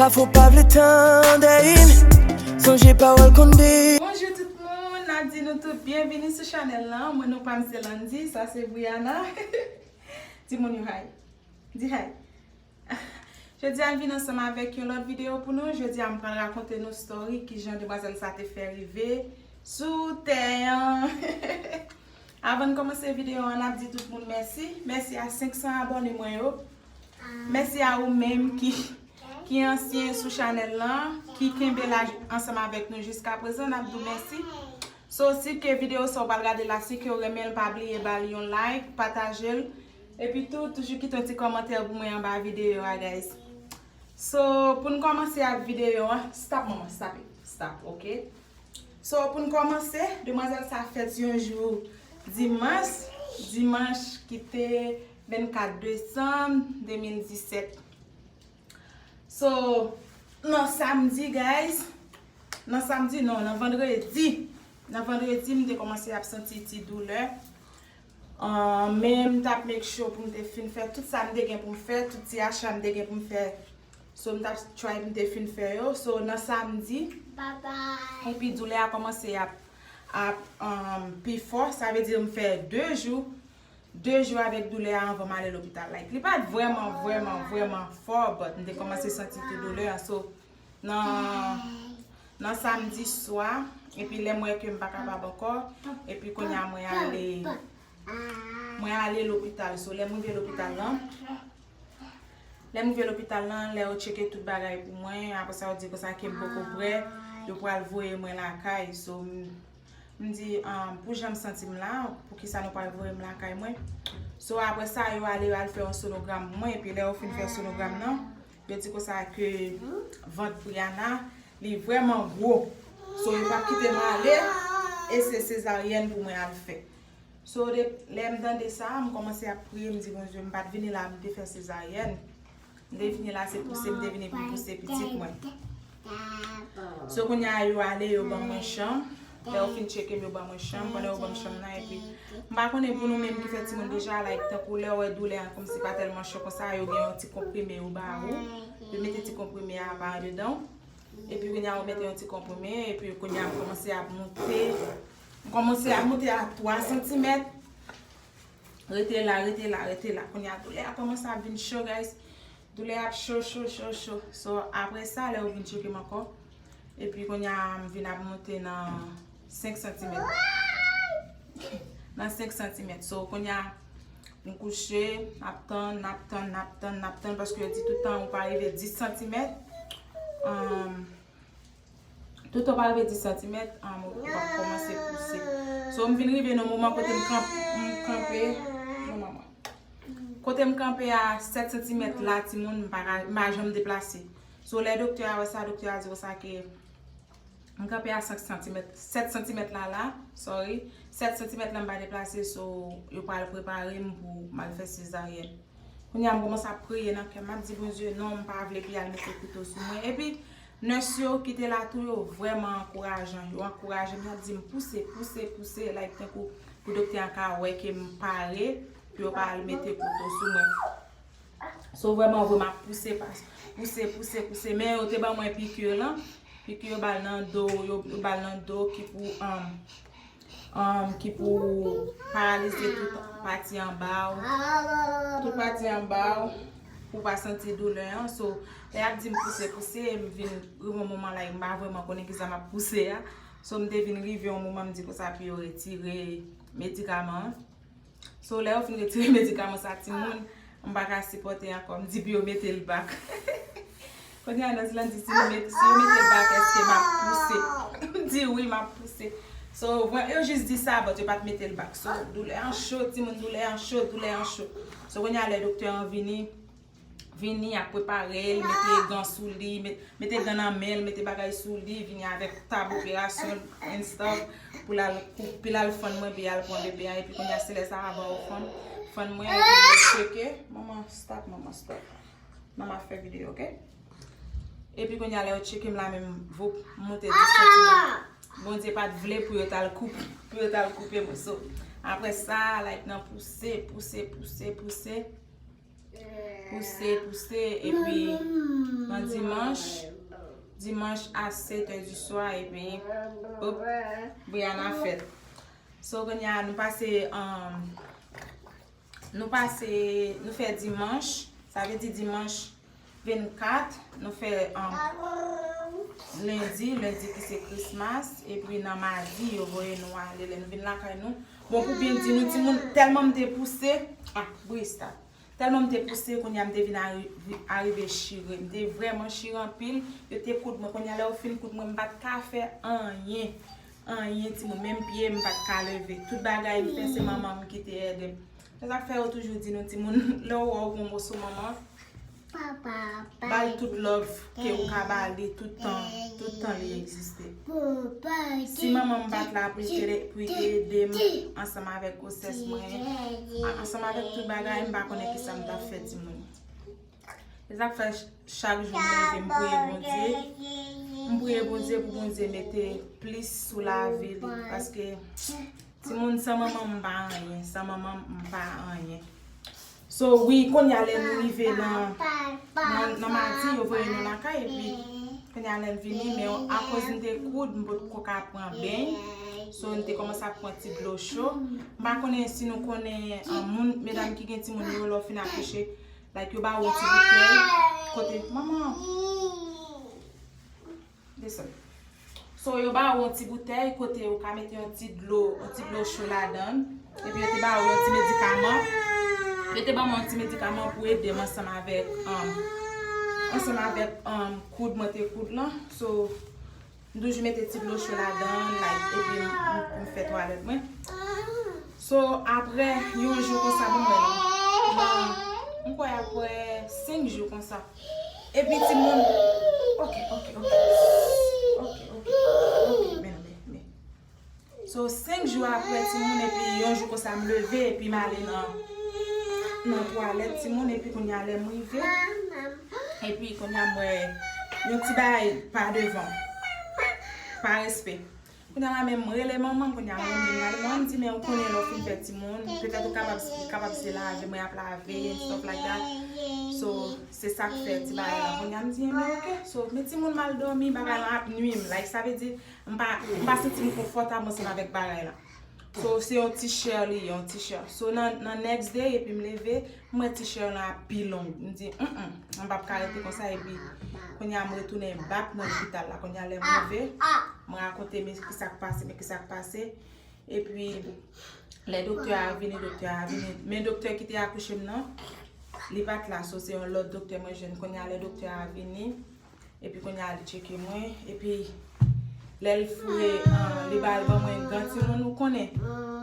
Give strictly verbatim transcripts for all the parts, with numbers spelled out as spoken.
Fò pa vle tande, sonje pawòl konn di. Bonjou tout moun, n ap di nou tout byenvini sou chanèl lan. Mwen non pa m se Landy, sa se Brianna. Di moun yo hi. Di hi. Jodi a m vin ansanm avèk yon lòt videyo pou nou. Jodi a m pral rakonte nou story kijan demwazèl sa te fè rive sou tè an. Avan n kòmanse videyo an, n ap di tout moun mèsi. Mèsi a senk san abòne mwen yo. Mèsi a ou menm ki ki ansyen sou chanèl lan, ki kenbe la ansanm avèk nou jiska prezan, n ap di w mèsi. So, si ke videyo sa w pral gade la, si ke w renmen l, pa bliye ba l yon like, pataje l, epi tou, toujou kite yon ti kòmantè pou mwen anba videyo a, guys. So, pou n kòmanse ak videyo an, stop manman, stop it, stop, ok? So, pou n kòmanse, demwazèl sa fèt yon jou dimanch, dimanch ki te vennkat desanm de mil disèt. So, nan samdi, guys, nan samdi non, nan vandredi, nan vandredi, m te kòmanse ap santi ti doulè. Ah, men m t ap make sure pou m te fin fè tout sa m te gen pou m fè, tout ti acha m te gen pou m fè. So, m t ap try pou m te fin fè yo. So, nan samdi, epi doulè a kòmanse ap, ap um, pi fò. Sa vle di m fè de jou, de jou avèk doulè a anvan m ale lopital. Like, li pa t vrèman, vrèman, vrèman fò, but m te kòmanse santi tou doulè a. So, nan, nan samdi swa, epi lè m wè ke m pa kapab ankò, epi kounye a mwen ale, mwen ale lopital. So, lè m rive lopital lan, lè m rive lopital lan, lè yo tcheke tout bagay pou mwen, apre sa yo di konsa ke m poko prè, yo pral voye mwen lakay. So, m, m di, um, pou jan m santi m la, poukisa nou pral voye m lakay mwen? So, apre sa, yo ale, yo al fè yon sonogram pou mwen, epi lè yo fin fè sonogram nan, yo di konsa ke vant Brianna, li vrèman gwo. So, yo p ap kite m ale, e se sezaryèn pou mwen al fè. So, de, lè m tande sa, m kòmanse ap priye, m di, Bondye, m pa t vini la pou m te fè sezaryèn. M te vini la, se pouse m te vini pou m pouse pitit mwen. So, kounye a, yo ale, yo ban mwen chanm. Lè yo fin tcheke m, yo ban mwen chanm. Pandan yo ban m chanm nan, epi m pa konnen pou nou menm ki fè timoun deja, like, tankou lè w wè doulè a kòmsi pa tèlman cho konsa, yo gen yon ti konprime yo ba ou. Yo mete ti konprime a pa andedan w. Epi kounye a, yo mete yon ti konprime, epi kounye a, m kòmanse ap moute. M kòmanse ap moute a twa santimèt. Rete la, rete la, rete la. Kounye a, doulè a kòmanse ap vin cho, guys. Doulè a ap cho, cho, cho, cho. So, apre sa, lè yo vin tcheke m ankò, epi kounye a, m vin ap moute nan senk santimèt. Nan senk santimèt. So, kounye a, m kouche, n ap tann, n ap tann, n ap tann, n ap tann, paske yo di tout tan ou pa rive dis santimèt, um, tout tan ou pa rive dis santimèt, um, ou, ou p ap kòmanse pouse. So, m vin rive nan moman kote m kanp-, m kanpe, non, manman. Kote m kanpe a sèt santimèt la, timoun, m pa ka, m pa janm deplase. So, lè doktè a wè sa, doktè a di konsa ke m kanpe a senk santimèt, sèt santimèt la, la, sorry, sèt santimèt la m pa deplase, so, yo pral prepare m pou m al fè sezaryèn. Kounye a, m kòmanse ap priye nan kè m, m ap di Bondye, non, m pa vle pou y al mete kouto sou mwen. Epi, nès yo ki te la tou, yo vrèman ankourajan. Yo ankouraje m, y ap di m pouse, pouse, pouse, like, tankou pou doktè a ka wè ke m pare, pou yo pa al mete kouto sou mwen. So, vrèman vre, m ap pouse, pas-, pouse, pouse, pouse. Men yo te ban mwen piki lan. Piki yo ba l nan do, yo, yo ba l nan do ki pou, um, um, ki pou paralize tout pati anba w. Tout pati anba w pou w pa santi doulè an. So, lè y ap di m pouse, pouse, m vin rive yon moman la, m pa vrèman konnen kisa m ap pouse a. So, m te vin rive yon moman, m di konsa pou yo retire medikaman an. So, lè yo fin retire medikaman sa, timoun, m pa ka sipòte ankò. M di pou yo mete l back. Kounye a, Nòzlan di, si yo met-, si yo mete l back, èske m ap pouse? M di wi, m ap pouse. So, vre, yo jis di sa, but yo pa t mete l back. So, doulè an cho, timoun, doulè an cho, doulè an cho. So, kounye a, lè doktè an vini, vini, ap prepare l, mete gan sou li, met-, mete gan nan men l, mete bagay sou li, vini avèk tab operasyon and stuff, pou l al koupe, pou l al fann mwen, epi al pran bebe a, epi kounye a se lè sa a ban yo fann, fann mwen, epi yo tcheke, manman, stop, manman, stop. Manman ap fè videyo, ok? Epi kounye a lè yo tcheke m la menm, voup, m moute dis santimèt. Bondye pa t vle pou yo t al koupe, pou yo t al koupe mwen. So, apre sa, like, nan pouse, pouse, pouse, pouse. Pouse, pouse, epi nan dimanch, dimanch a sèt è di swa, epi, op, Brianna fèt. So, kounye a, nou pase, um, nou pase, nou fè dimanch, sa vle di dimanch vennkat, nou fè, um, lendi, lendi ki se Christmas, epi nan madi, yo voye nou ale, lè nou vin lakay nou. Bon, pou byen di nou, timoun, tèlman m te pouse, ah, Brista. Tèlman m te pouse, kounye a m te vin ari-, arive chire. M te vrèman chire anpil. Yo te koud mwen. Kounye a lè yo fin koud mwen, m pa t ka fè anyen. Anyen, timoun. Menm pye, m pa t ka leve. Tout bagay m fè, se manman m ki te ede m. Se sa k fè yo toujou di nou, timoun, lè w wè w gen yon moso manman, ba l tout love ke ou ka ba li tout tan, tout tan li egziste. Si manman m pa t la pou l te, pou l te ede m ansanm avèk gwosès mwen, a- ansanm avèk tout bagay, m pa konnen kisa m t ap fè, timoun. Se sa k fè ch- chak jou m leve, m priye Bondye. M priye Bondye pou Bondye mete plis sou lavi li. Paske timoun, san manman m pa anyen, san manman m pa anyen. So, wi, kounye a lè nou rive nan, nan, nan madi, yo voye nou lakay, epi kounye a lè n vini, men akoz n te koud, m potko ka pran beny. So, n te kòmanse ap pran ti dlo cho. M pa konnen si nou konnen, um, moun, medam ki gen timoun yo, lè w fin akouche, like, yo ba ou yon ti boutèy, kote, manman, desann. So, yo ba ou yon ti boutèy kote ou ka mete yon ti dlo, yon ti dlo cho ladan l. Epi yo te ba ou yon ti medikaman. Yo te ban mwen yon ti medikaman pou ede m ansanm avèk, um, ansanm avèk, um, koud mwen te koud lan. So, m toujou mete ti dlo cho ladan l, like, epi m, m, m fè twalèt mwen. So, apre yon jou konsa, bon, mwen, nan, m kwè apre senk jou konsa. Epi timoun, ok, ok, ok. Ok, ok, ok, men, men, men. So, senk jou apre, timoun, epi yon jou konsa, m leve, epi m ale nan, nan twalèt, timoun, epi kounye a lè m rive, epi kounye a m wè yon ti bagay pa devan, pa respè. Kounye a la menm, m rele manman m, kounye a, manman m rele manman m, di, men ou konnen lè w fin fè timoun, petèt ou kapab, kapab se lave, mwen ap lave, and stuff like that. So, se sa k fè ti bagay la. Kounye a, m di, enben, ok. So, men timoun m al dòmi, bagay la ap nwi m. Like, sa vle di, m pa, m pa santi m konfòtab ansanm avèk bagay la. So, se yon ti chè li ye, yon ti chè. So, nan, nan next day, epi m leve, m wè ti chè lan ap pi long. M di, mm, m p ap ka rete konsa, epi kounye a m retounen back nan lopital la. Kounye a lè m rive, m rakonte men kisa k pase, men kisa k pase. Epi, lè doktè a vini, doktè a vini. Men doktè ki te akouche m nan, li pa t la, so se yon lòt doktè mwen jwenn. Kounye a lè doktè a vini, epi kounye a li tcheke mwen, epi lè l foure, ah, li ba, li ban mwen gan, timoun, ou konnen.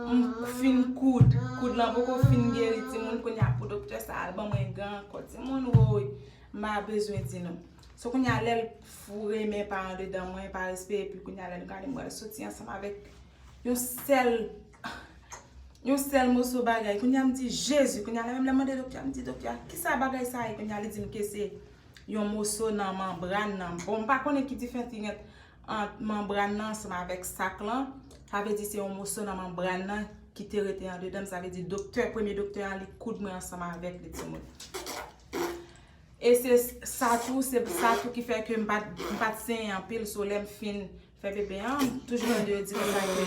M fin koud, koud lan poko fin geri, timoun, kounye a pou doktè sa al ban mwen gan ankò, timoun, woy, m pa bezwen di nou. So kounye a lè l foure men pa andedan mwen, pa respè, epi kounye a lè l gade m, wè l soti ansanm avèk yon sèl, yon sèl moso bagay. Kounye a m di, Jezi, kounye a lè menm lè m mande doktè a, m di, doktè a, kisa bagay sa ye? Kounye a li di m ke se yon moso nan manbràn nan. Bon, m pa konnen ki diferans ki gen ant manbràn nan ansanm avèk sak lan. Sa vle di se yon moso nan manbràn nan ki te rete andedan m. Sa vle di doktè, premye doktè a, li koud mwen ansanm avèk li, timoun. E se sa tou, se sa tou ki fè ke m pa t, m pa t senyen anpil. So, lè m fin fè bebe an, m toujou tande yo di konsa ke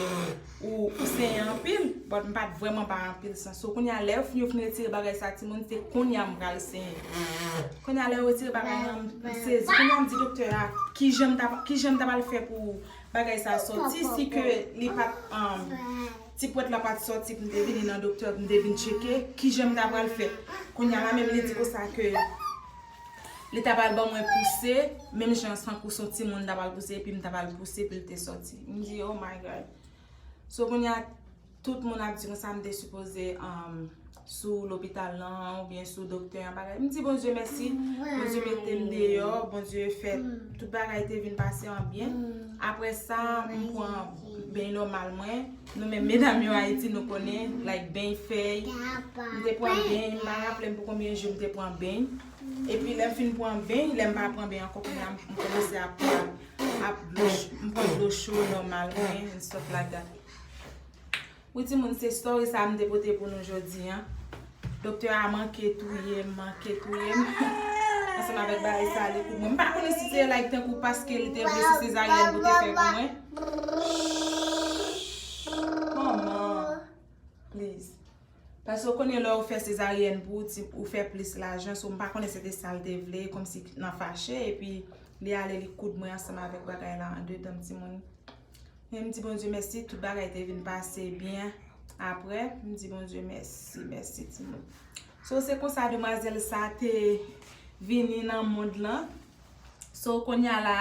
ou, ou senyen anpil, but m pa t vrèman bay anpil san. So, kounye a, lè yo fin, yo fin retire bagay sa, timoun, se kounye a m pral senyen. Kounye a, lè yo retire bagay lan, m sezi. Kounye a, m di doktè a, kijan m ta, kijan m ta pral fè pou bagay sa soti, si ke li pa t, um, ti pwèt la pa t soti, pou m te vini nan doktè, pou m te vin tcheke, kijan m ta pral fè. Kounye a la menm, li di konsa ke li ta pral ban mwen pouse, menm jan tankou se yon timoun ta pral pouse, epi m ta pral pouse pou l te soti. M di, oh my God. So, kounye a, tout moun ap di konsa m te sipoze, um, sou lopital lan, oubyen sou doktè an, bagay. M di Bondye mèsi, Bondye mete m deyò, Bondye fè tout bagay te vin pase an byen. Apre sa, m pran beny nòmal mwen. Nou menm medam yo Ayiti, nou konnen, like, beny fèy. M te pran beny, m pa raple m pou konbyen jou m te pran beny. Epi lè m fin pran beny, lè m pa pran beny ankò, kounye a m, m kòmanse ap, ap, ap dlo ch-, m pran dlo cho nòmal mwen, and stuff like that. Wi, timoun, se story sa m te pote pou nou jodi a. Doktè a manke touye m, manke touye m. Ansanm avèk bagay sa, li koud mwen. M pa konnen si se like tankou paske li te vle se sezaryèn pou te fè pou mwen. Manman, please. Paske w konnen lè w fè sezaryèn pou ou, ti, ou fè plis lajan, so m pa konnen se te sa l te vle, kòmsi nan fache, epi li ale, li koud mwen ansanm avèk bagay la andedan m, timoun. Men m di Bondye mèsi, tout bagay te vin pase byen. Apre, m di Bondye mèsi, mèsi, timoun. So, se konsa demwazèl sa te vini nan mond lan. So, kounye a la,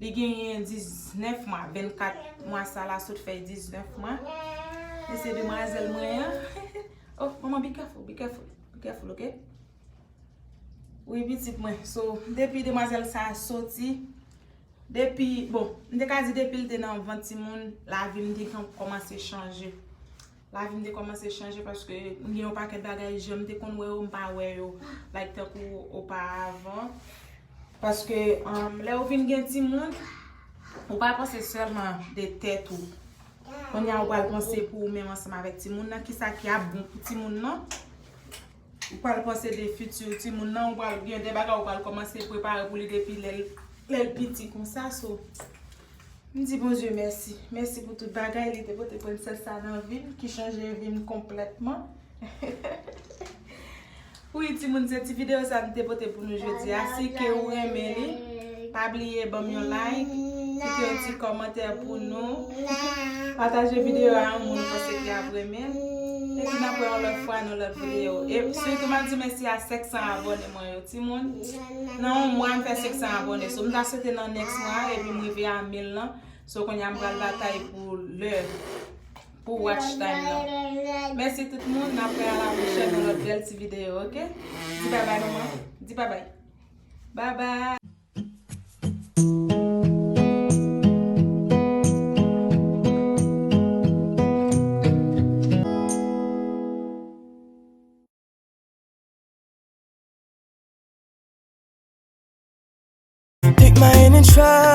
li genyen diznèf mwa, vennkat mwa sa la sot fè diznèf mwa. E se demwazèl mwen an. Oh, manman, be careful, be careful, be careful, ok? Wi, pitit mwen. So, depi demwazèl sa a soti, depi, bon, m te ka di depi l te nan vant timoun, lavi m te kòmanse chanje. Lavi m te kòmanse chanje paske m gen yon pakèt bagay, jan m te konn wè yo, m pa wè yo, like, tankou oparavan. Paske, um, lè ou vin gen timoun, ou pa panse sèlman de tèt ou. Kounye a, ou pral panse pou ou menm ansanm avèk timoun nan, kisa ki ap bon pou timoun nan. Ou pral panse de fiti timoun nan, ou pral gen de bagay ou pral kòmanse prepare pou li depi lè l, lè l piti konsa. So, m di Bondye mèsi. Mèsi pou tout bagay, li te pote prensès sa nan vi m, ki chanje vi m konplètman. Wi, timoun, se ti videyo sa m te pote pou nou jodi a. Si ke ou renmen li, pa bliye ban m yon like, kite yon ti kòmantè pou nou. Pataje videyo a yon moun ou panse ki ap renmen l. Epi n ap wè yon lòt fwa nan lòt videyo. E sitou m ap di mèsi a senk san abòne mwen yo, timoun. Nan yon mwa m fè senk san abòne. So m ta swete nan next mwa epi m rive a mil lan. So kounye a m pral batay pou lè, pou watch time nan. Mèsi tout moun, n ap wè a la pwochèn nan lòt bèl ti videyo, ok? Di babay manman, di babay. Babay. Take my hand and try